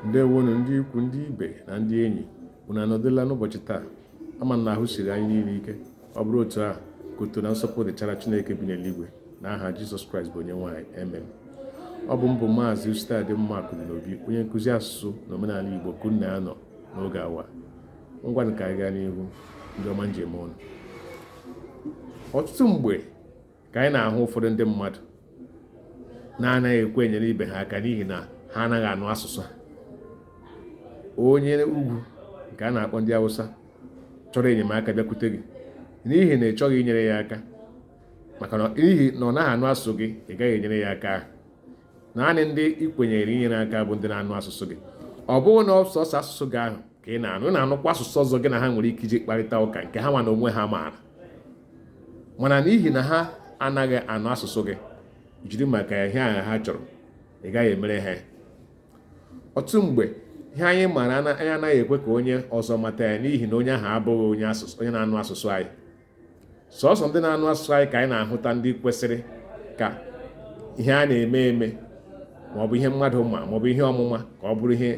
Ndewonu ndị ikwu, ndị ibe na ndị enyi. Unu anọdụla n'ụbọchị taa? Ama m na ahụ siri anyị niile ike. Ọ bụrụ otu a, ka otuto na nsọpụrụ dịchara Chineke bi n'eluigwe n'aha Jizọs Kraịst bụ onye nwe anyị. Amen. Ọ bụ m bụ Maazị Ositadịmma Akụdịnobi, onye nkụzi asụsụ na omenala Igbo ka unu na-anọ n'oge awa. Ngwanụ, ka anyị gaa n'ihu, ndị ọma njem ọnụ. Ọtụtụ mgbe ka anyị na-ahụ ụfọdụ ndị mmadụ na-anaghị ekwe enyere ibe ha aka n'ihi na ha anaghị anụ asụsụ ha. Onye ugwu nke a na-akpọ ndị Awụsa chọrọ enyemaka bịakwute gị, n'ihi na ị chọghị inyere ya aka maka na n'ihi na ọ naghị anụ asụsụ gị, ị gaghị enyere ya aka ahụ. Naanị ndị ị kwenyere inyere aka bụ ndị na-anụ asụsụ gị. Ọ bụghị na sọsọ asụsụ gị ahụ ka ị na-anụ, ị na-anụkwa asụsụ ọzọ gị na ha nwere ike iji kparịta ụka nke ha nwa na onwe ha maara. Mana n'ihi na ha anaghị anụ asụsụ gị, jiri maka ihe ahụ ha chọrọ, ị gaghị emere ha. Ọtụtụ mgbe ihe anyị maara, anyị anaghị ekwe ka onye ọzọ mata ya n'ihi na onye ahụ abụghị onye asụsụ, onye na-anụ asụsụ anyị. Sọsọ ndị na-anụ asụsụ anyị ka anyị na-ahụta ndị kwesịrị ka ihe a na-eme eme, maọbụ ihe mmadụ ma, maọbụ ihe ọmụma, ka ọ bụrụ ihe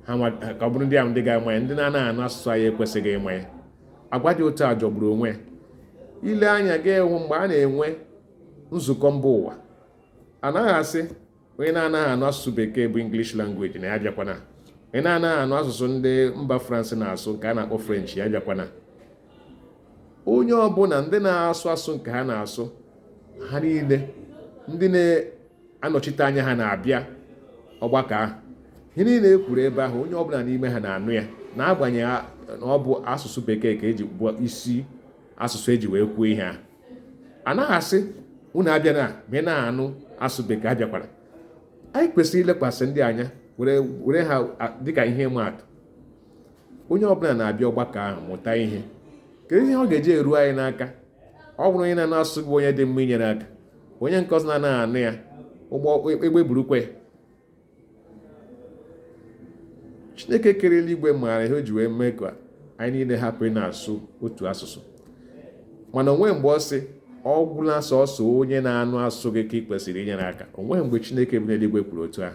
ha, ka ọ bụrụ ndị ahụ ndị ga-ama ya. Ndị na-anaghị anụ asụsụ anyị ekwesịghị ịma ya. Agwa dị otu a jọgburu onwe ya. Ile anya ga-enwe mgbe a na-enwe nzukọ mba ụwa, anaghị asị onye na-anaghị anụ asụsụ Bekee bụ English language na ya bịakwana, onye na-anaghị anụ asụsụ ndị mba France na-asụ nke a na-akpọ French ya bịakwana. Onye ọbụla, ndị na-asụ asụ nke ha na-asụ, ha niile, ndị na-anọchite anya ha na-abịa ọgbakọ ahụ. Ihe niile e kwuru ebe ahụ, onye ọbụla n'ime ha na-anụ ya, n'agbanyeghị na ọ bụ asụsụ Bekee ka eji bụ isi asụsụ eji wee kwuo ihe ahụ. Anaghị asị unu abịa na ma ị na-anụ asụ Bekee abịakwara. Anyị kwesịrị ilekwasị ndị anya were ha dịka ihe ịma atụ. Onye ọbụla na-abịa ọgbakọ ahụ mụta ihe. Kedu ihe ọ ga-eji eru anyị n'aka? Ọ bụrụ onye na-anụ asụsụ bụ onye dị mma inyere aka, onye nke ọzọ na-anaghị anụ ya, ụgbọ egbe burukwa ya. Chineke kere eluigwe maara ihe o ji wee mee ka anyị niile hapụ ị na-asụ otu asụsụ, mana onwe mgbe ọ sị ọ gwụla sọsọ onye na-anụ asụsụ gị ka ị kwesịrị inyere aka. Onweghị mgbe Chineke bi n'eluigwe kwuru otu ahụ.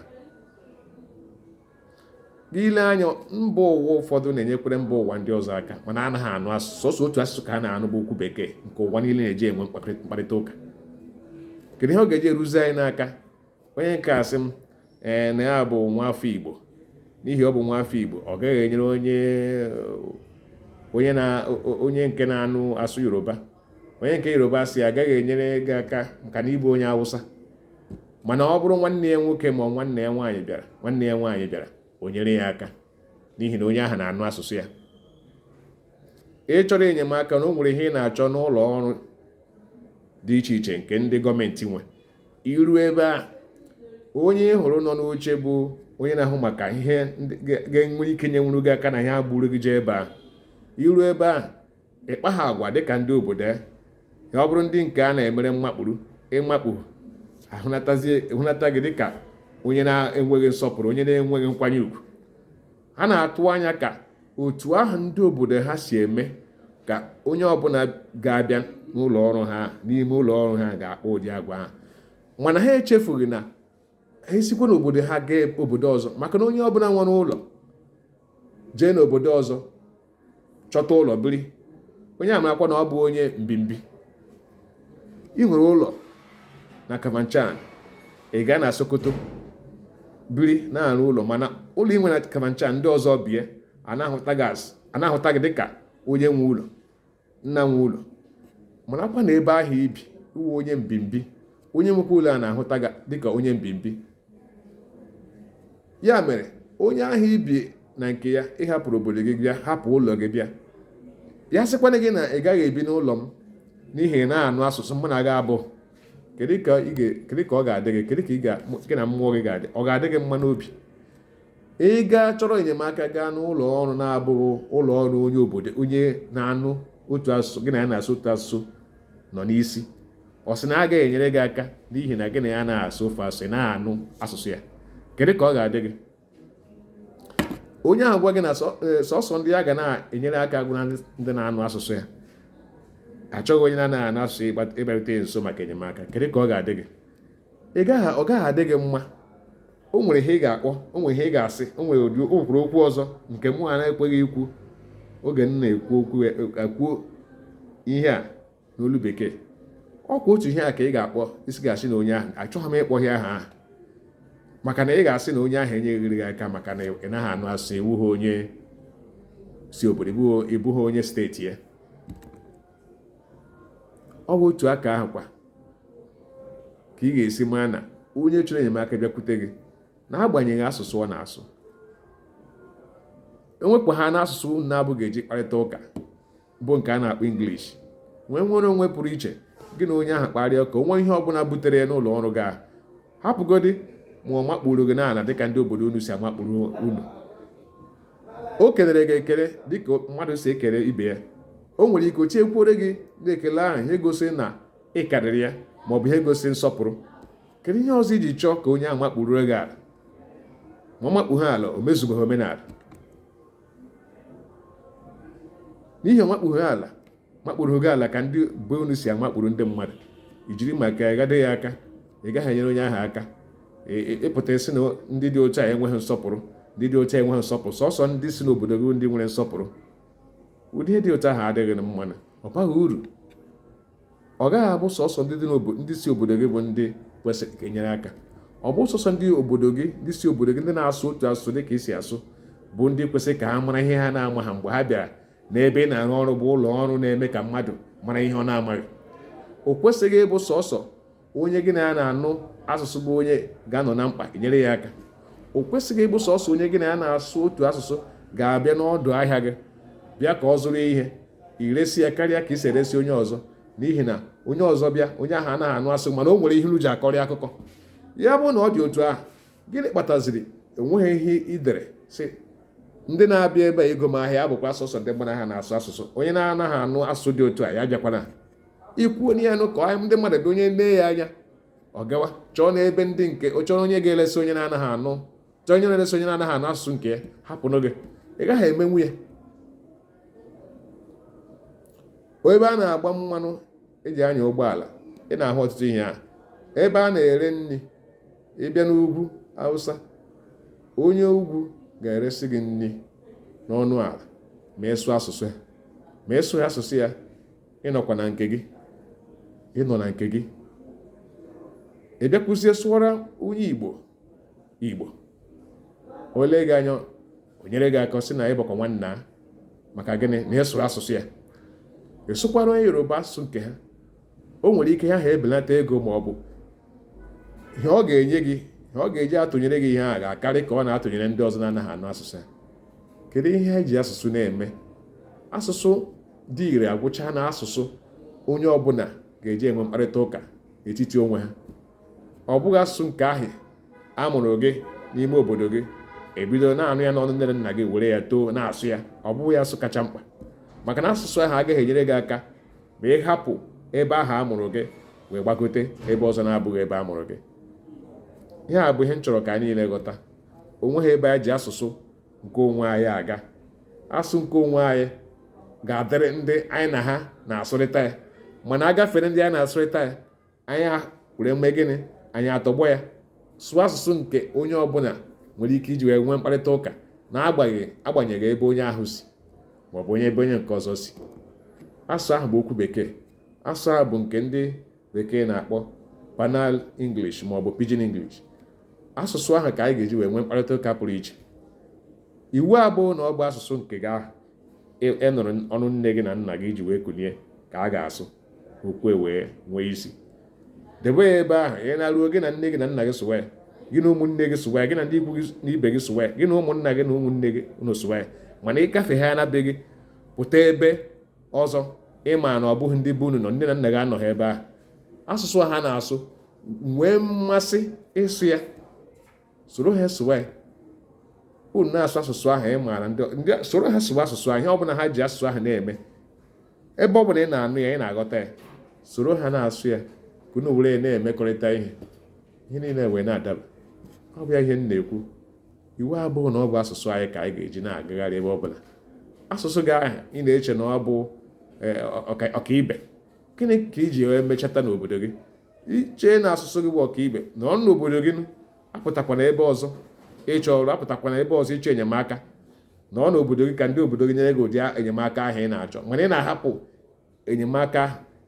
Gị ile anya, mba ụwa ụfọdụ na-enyekwere mba ụwa ndị ọzọ aka, mana anaghị anụ asụsụ. Sọsọ otu asụsụ ka ha na-anụ bụ okwu Bekee nke ụwa niile na-eji enwe mkparịta ụka. Kedu ihe ọ ga-eji eruzi anyị n'aka? Onye nke asị m ee na ya bụ nwa afọ Igbo, n'ihi ọ bụ nwa afọ Igbo, ọ gaghị enyere onye onye na onye nke na-anụ asụ Yoruba. Onye nke Yoruba sị agaghị enyere gị aka maka na ịbụ onye Awụsa. Mana ọ bụrụ nwanne ya nwoke ma nwanne ya nwaanyị bịara, nwanne ya nwaanyị bịara, o nyere ya aka n'ihi na onye ahụ na-anụ asụsụ ya. Ị chọrọ enyemaka na o nwere ihe ị na-achọ n'ụlọ ọrụ dị iche iche nke ndị gọọmenti nwe, iru ebe a, onye ị hụrụ nọ n'oche bụ onye na-ahụ maka ihe ga-enwe ike nyenwuru gị aka na ihe agburu gị jee ebe ahụ. Iru ebe ahụ, ịkpa ha agwa dịka ndị obodo ya. Ọ bụrụ ndị nke a na-emere mmakpuru, ịmakpu ahụnata gị dịka onye na-enweghị nsọpụrụ, onye na-enweghị nkwanye ùgwù. Ha na-atụ anya ka otu ahụ ndị obodo ha si eme ka onye ọbụla ga-abịa n'ụlọ ọrụ ha, n'ime ụlọ ọrụ ha, ga-akpa ụdị agwa ahụ. Mana ha echefughị na ha esikwa n'obodo ha gaa obodo ọzọ, maka na onye ọbụla nwere ụlọ jee n'obodo ọzọ chọta ụlọ biri, onye amarakwa na ọ bụ onye mbimbi. Ị nwere ụlọ na Kafanchan, ị gaa na Sokoto biri na-arụ ụlọ, mana ụlọ ị nwere na Kafanchan, ndị ọzọ bie, a na-ahụta gị dịka onye nwe ụlọ, nna nwe ụlọ. Marakwa na ebe ahụ ibi iwu onye mbimbi, onye nwekwa ụlọ a na-ahụta gị dịka onye mbimbi. Ya mere onye ahụ ibi na nke ya, ị hapụrụ obodo gị bịa, hapụ ụlọ gị bịa, ya sịkwana gị na ị gaghị ebi n'ụlọ m n'ihi na na-anụ asụsụ mụ na gị abụ. Kedu ka ọ ga-adị gị? Kedu ka gị na mmụọ gị ga-adị? Ọ ga-adị gị mma n'obi? Ị gaa chọrọ enyemaka gaa n'ụlọ ọrụ na-abụghị ụlọ ọrụ onye obodo, onye na-anụ otu asụsụ gị na ya na-asụ otu asụsụ nọ n'isi, ọ sị na agaghị enyere gị aka n'ihi na gị na ya na-asụ ofu asụsụ, ị na-anụ asụsụ ya. Kedu ka ọ ga-adị gị? Onye ahụ gwa gị na sọsọ ndị ya ga na-enyere aka gwụna ndị na-anụ asụsụ ya, achọghị onye na-anaghị anụ asụsụ ịbịarute nso maka enyemaka. Kedu ka ọ ga-adị gị? Ọ gaghị adị gị mma. O nwere ihe ị ga-akpọ, o nwere ihe ị ga-asị, o nwere ụdị, o nwekwara okwu ọzọ nke mụ na-ekweghị ikwu oge m na-ekwu okwu ekwu ihe a n'olu bekee. Ọkwa otu ihe a ka ị ga-akpọ isi ga-asị na onye ahụ, achọghị m ịkpọ ihe aha ahụ, maka na ị ga-asị na onye ahụ enyeghịrị gị aka maka na ị naghị anụ asụsụ, iwughị onye si obodo, ịbụghị onye steeti ya. Ọ bụ otu aka ahụ kwa ka ị ga-esi mara na onye chọrọ enyemaka bịakwute gị, n'agbanyeghị asụsụ ọ na-asụ, enwepụ ha n'asụsụ na-abụ ga-eji kparịta ụka bụ nke a na-akpọ English, nwee nwere onwe pụrụ iche, gị na onye ahụ kparịa ka o nwee ihe ọbụla butere ya n'ụlọ ọrụ gị ahụ. Hapụgodi ma ọ makpuru gị n'ala dịka ndị obodo unu si amakpuru unu, o kelere gị ekele dịka mmadụ si ekele ibe ya, o nwere ike ochie kwuore gị na-ekele ahụ ihe gosi na ị karịrị ya ma ọ bụ ihe gosi nsọpụrụ. Kedu ihe ọzọ iji chọọ ka onye ahụ makpuru gị ala? Ma ọ makpughe ala, o mezubeghị omenala. N'ihi ọ makpughe ala, makpuru gị ala ka ndị be unu si amakpuru ndị mmadụ, ijiri maka ya gado ya aka, ị gaghị enyere onye ahụ aka. Ịpụta isi na ndị dị otu a enweghị nsọpụrụ, ndị dị otu a enweghị nsọpụrụ, sọsọ ndị si n'obodo gị ndị nwere nsọpụrụ. Ụdị ihe dị otu ahụ adịghị mma, ọ baghị uru. Ọ gaghị abụ sọsọ ndị dị ndị si obodo gị bụ ndị kwesịrị ka enyere aka. Ọ bụ sọsọ ndị obodo gị, ndị si obodo gị, ndị na-asụ otu asụsụ dị ka isi asụ, bụ ndị kwesịrị ka ha mara ihe ha na-ama ha mgbe ha bịara n'ebe ị na-arụ ọrụ, bụ ụlọ ọrụ na-eme ka mmadụ mara ihe ọ na-amaghị. O kwesịghị ịbụ sọsọ onye gị na ya na-anụ asụsụ bụ onye ga-anọ na mkpa enyere ya aka. O kwesịghị ịbụ sọsọ onye gị na ya na-asụ otu asụsụ ga-abịa n'ọdụ ahịa gị bịa ka ọ zụrụ ihe, iresi ya karịa ka isi eresi onye ọzọ, n'ihi na onye ọzọ bịa, onye ahụ anaghị anụ asụ, mana o nwere ihe unu ji akọrị akụkọ. Ya bụ na ọ dị otu ahụ, gịnị kpataziri enweghị ihe idere sị ndị na-abịa ebe a ego m ahịa abụkwa sọsọ ndị mmadụ ha na-asụ asụsụ, onye na-anaghị anụ asụsụ dị otu a ya bịakwana. Ikwuo ya nụ ka ndị mmadụ bịa, onye nee ya anya ọ gawa chọọ n'ebe ndị nke ọ chọrọ onye ga-eresi onye na-anaghị anụ, chọọ onye na-eresi onye na-anaghị anụ asụsụ nke ya, hapụnụ gị, ị gaghị emenwu ya. Ebe a na-agba mmanụ eji anya ụgbọala, ị na-ahụ ọtụtụ ihe ahụ. Ebe a na-ere nri, ịbịa n'ugwu Hausa, onye ugwu ga-eresi gị nri n'ọnụ ala ma ịsụ asụsụ ya, ma ịsụ asụsụ ya, ịnọkwa na nke gị, ịnọ na nke gị, ị bịakwuzie sụọra onye Igbo Igbo, o lee gị anya, o nyere gị aka, sị na ịbụkwa nwanna, maka gịnị na ị sụrụ asụsụ ya. Ị sụkwara onye Yoruba asụsụ nke ha, o nwere ike ha ebelata ego ma ọ bụ ihe ọ ga-enye gị, ihe ọ ga-eji atụnyere gị ihe a ga-akarị ka ọ na-atụnyere ndị ọzọ na-anaghị anụ asụsụ ya. Kedu ihe anyị ji asụsụ na-eme? Asụsụ dị ire agwụcha na asụsụ onye ọbụla ga-eji enwe mkparịta ụka n'etiti onwe ha. Ọ bụghị asụsụ nke ahụ a mụrụ gị n'ime obodo gị, ebido na-anụ ya n'ọnụ nne na nna gị were ya too na-asụ ya. Ọ bụghị asụsụ kacha mkpa, maka na asụsụ ahụ agaghị enyere gị aka ma ị hapụ ebe ahụ a mụrụ gị wee gbagote ebe ọzọ na-abụghị ebe a mụrụ gị. Ihe a bụ ihe m chọrọ ka anyị niile ghọta. O nweghị ebe anyị ji asụsụ nke onwe anyị aga. Asụsụ nke onwe anyị ga-adịrị ndị anyị na ha na-asụrịta ya, mana agafere ndị anyị na-asụrịta ya, anyị were mee gịnị? Anyị atọgbọ ya, sụọ asụsụ nke onye ọbụla nwere ike iji wee nwee mkparịta ụka, na-agbanyeghị ebe onye ahụ si maọbụ onye ebe onye nke ọzọ si. Asụsụ ahụ bụ okwu bekee. Asụsụ ahụ bụ nke ndị bekee na-akpọ Banal English maọbụ Pidgin English. Asụsụ ahụ ka anyị ga-eji wee nwee mkparịta ụka pụrụ iche. Iwu abụghị na ọ bụ asụsụ nke gị ahụ ị nụrụ ọnụ nne gị na nna gị iji wee kunie ka a ga-asụ, okwu wee nwee isi. Debe ya ebe ahụ, ị na-aruo gị na nne gị na nna gị sụwa ya, gị na ụmụnne gị sụwa ya, gị na ndị ikwu gị na ibe gị sụwa ya, gị na ụmụnna gị na ụmụnne gị unu sụwa ya. Mana ịgafe ha na be gị pụta ebe ọzọ, ịma na ọ bụghị ndị be unu nọ, nne na nna gị anọghị ebe ahụ, asụsụ ha na-asụ, nwee mmasị ịsụ ya, soro ha sụwa ya. Unu na-asụ asụsụ ahụ, ị maara ndị soro ha sụwa asụsụ ahụ, ihe ọbụla ha ji asụsụ ahụ na-eme, ebe ọ bụla ị na-anụ ya, ị na-aghọta ya, soro ha na-asụ ya, ka unu were na-emekọrịta ihe, ihe niile wee na-adaba. Ọ bụ ya ihe m na-ekwu. Iwu abụghị na ọ bụ asụsụ anyị ka anyị ga-eji na-agagharị ebe ọbụla. Asụsụ gị ahụ ị na-eche na ọ bụ ọkaibe, gịnị ka iji wee mechata n'obodo gị? Ichee na asụsụ gị bụ ọkaibe, nọ n'obodo gị. Apụtakwana ebe ọzọ ịchọ ọrụ, apụtakwana ebe ọzọ ịchọ enyemaka. Nọ n'obodo gị ka ndị obodo gị nyere gị ụdị enyemaka ahụ ị na-achọ. Mana ị na-ahapụ enyemaka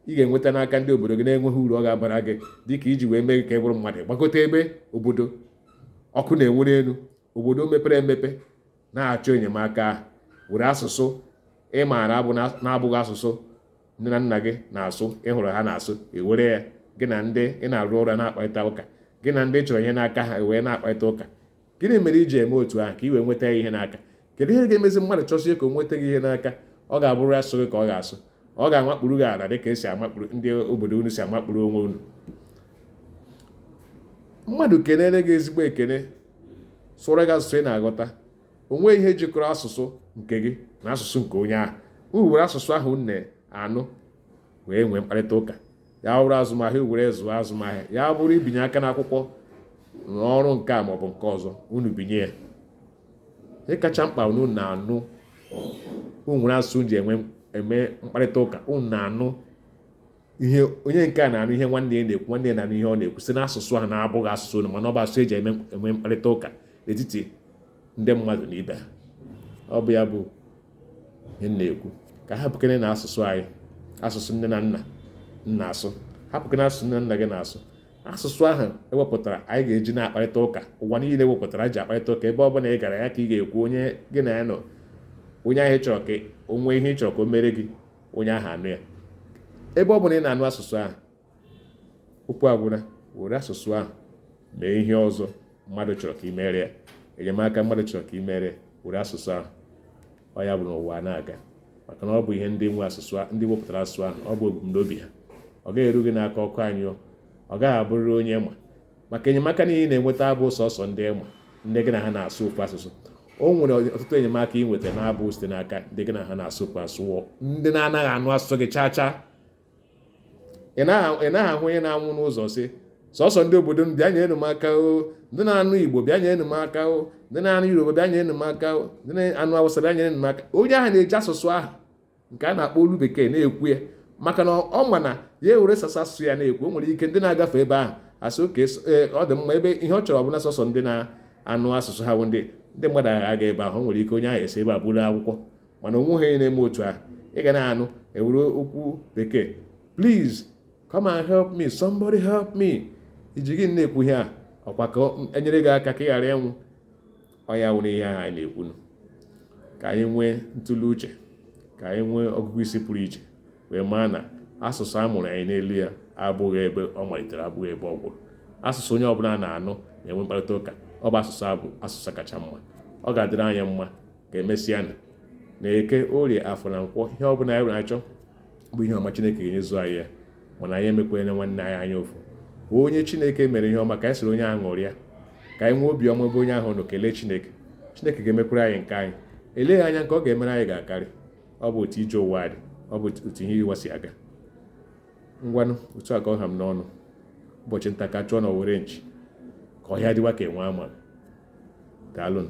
ị ga-enweta n'aka ndị obodo gị na-enweghị uru ọ ga-abara gị, dịka iji wee mee gị ka ị bụrụ mmadụ. Gbagote ebe obodo ọkụ na-enwu n'elu, obodo mepere emepe, na-achọ enyemaka ahụ, were asụsụ ị maara abụ na-abụghị asụsụ nne na nna gị na-asụ, ị hụrụ ha na-asụ, ewere ya gị na ndị ị na-arụ ọrụ na-akparịta ụka, gị na ndị chọrọ ihe n'aka ha wee na-akparịta ụka. Gịnị mere iji eme otu ahụ ka ị wee nweta ihe n'aka? Kedu ihe ga-emezi mmadụ chọsie ka o nweta gị ihe n'aka? Ọ ga-abụrụ asụ gị ka ọ ga-asụ, ọ ga-amakpuru gị ala dịka esi amakpuru ndị obodo unu si amakpuru onwe unu. Mmadụ kenere gị ezigbo ekene, sụọrọ gị asụsụ ị na-aghọta. O nweghị ihe jikọrọ asụsụ nke gị na asụsụ nke onye ahụ. Unu were asụsụ ahụ unu na-anụ wee nwee mkparịta ụka. Ya bụrụ azụmahịa, were zụọ azụmahịa. Ya bụrụ ibinye aka n'akwụkwọ n'ọrụ nke a maọbụ nke ọzọ, unu binye ya. Ihe kacha mkpa, unu na-anụ, unu nwere asụsụ ji eme mkparịta ụka. Unu na-anụ ihe onye nke a na-anụ, ihe nwanne ya na-ekwu, nwanne ya na-anụ ihe ọ na-ekwu, site n'asụsụ ahụ na-abụghị asụsụ unu, mana ọ bụ asụsụ eji eme mkparịta ụka n'etiti ndị mmadụ na ibe ha. Ọ bụ ya bụ ihe m na-ekwu, ka hapụkene na asụsụ anyị, asụsụ nne na nna na-asụ. Hapụkene asụsụ nne na nna gị na-asụ. Asụsụ ahụ ewepụtara anyị ga-eji na-akparịta ụka, ụwa niile wepụtara ji akparịta ụka. Ebe ọ bụla ị gara, ya ka ị ga-ekwu. Onye gị na ya nọ, onye ahụ ị chọrọ ka o nwee ihe ị chọrọ ka o mere gị, onye ahụ anụ ya. Ebe ọ bụla ị na-anụ asụsụ ahụ, okwu agwụna. Were asụsụ ahụ mee ihe ọzọ mmadụ chọrọ ka ị mere ya, enyemaka mmadụ chọrọ ka ị mere, were asụsụ ahụ. Ọ ya bụ na ụwa na-aga, maka na ọ bụ ihe ndị nwe asụsụ, ndị wepụtara asụsụ ahụ, ọ bụ ebumnobi ha. Ọ gaghị eru gị n'aka ọkụ anyụọ. Ọ gaghị abụrịrị onye ma maka enyemaka niile na-enweta abụ sọsọ ndị ma ndị gị na ha na-asụ ofu asụsụ. O nwere ọtụtụ enyemaka ị nweta na-abụ site n'aka ndị gị na ha na-asụ ofu asụsụ, ndị na-anaghị anụ asụsụ gị chaa chaa. Ị naghị ahụ onye na-anwụ n'ụzọ sị, "Sọsọ ndị obodo m, bịa nyere m aka o. Ndị na-anụ Igbo, bịa nyere m aka o. Ndị na-anụ Yoruba, bịa nyere m aka o. Ndị na-anụ Awụsa, bịa nyere m aka." Onye ahụ na-eji asụsụ ahụ nke a na-akpọ olu bekee na-ekwu ya, maka na ọ ma na ya ewere sọsọ asụsụ ya na-ekwu, o nwere ike ndị na-agafe ebe ahụ asị, "Oke, ọ dị mma." Ebe ihe ọ chọrọ ọbụla sọsọ ndị na-anụ asụsụ ha bụ ndị mmadụ agha ebe ahụ, o nwere ike onye ahụ esi ebe a bụrụ akwụkwọ. Mana onwe ha na-eme otu ahụ, ị ga na-anụ ewere okwu bekee, "Please come and help me, somebody help me." Iji gị na-ekwu ihe a, ọkwa ka enyere gị aka ka ị ghara ịnwụ. Ọ ya nwere ihe ahụ anyị na-ekwu, ka anyị nwee ntụle uche, ka anyị nwee ọgụgụ isi pụrụ iche, wee maa na asụsụ a mụrụ anyị n'elu ya abụghị ebe ọ malitere, abụghị ebe ọ gwụrụ. Asụsụ onye ọbụla na-anụ na-enwe mkparịta ụka, ọ bụ asụsụ abụ asụsụ kacha mma. Ọ ga-adịrị anyị mma. Ka emesịa na Eke, Orie, Afọ na Nkwọ. Ihe ọbụla anyị na-achọ bụ ihe ọma, Chineke ga-enyezu anyị ya. Mana anyị emekwere nwanne anyị anya ụfụ. Onye Chineke mere ihe ọma, ka anyị soro onye ahụ ṅụrịa, ka anyị nwee obi ọma ebe onye ahụ nọ, kelee Chineke. Chineke ga-emekwere anyị nke anyị. Eleghị anya, nke ọ ga-emere anyị ga-akarị. Ọ bụ otu ije ụwa dị, ọ bụ otu ihe ụwa si aga. Ngwanụ, otu a ka ọ ha m n'ọnụ. Ụbọchị nta ka chụọ na owere nchi, ka ọhịa dịwa ka enwe ama. Daalụnụ.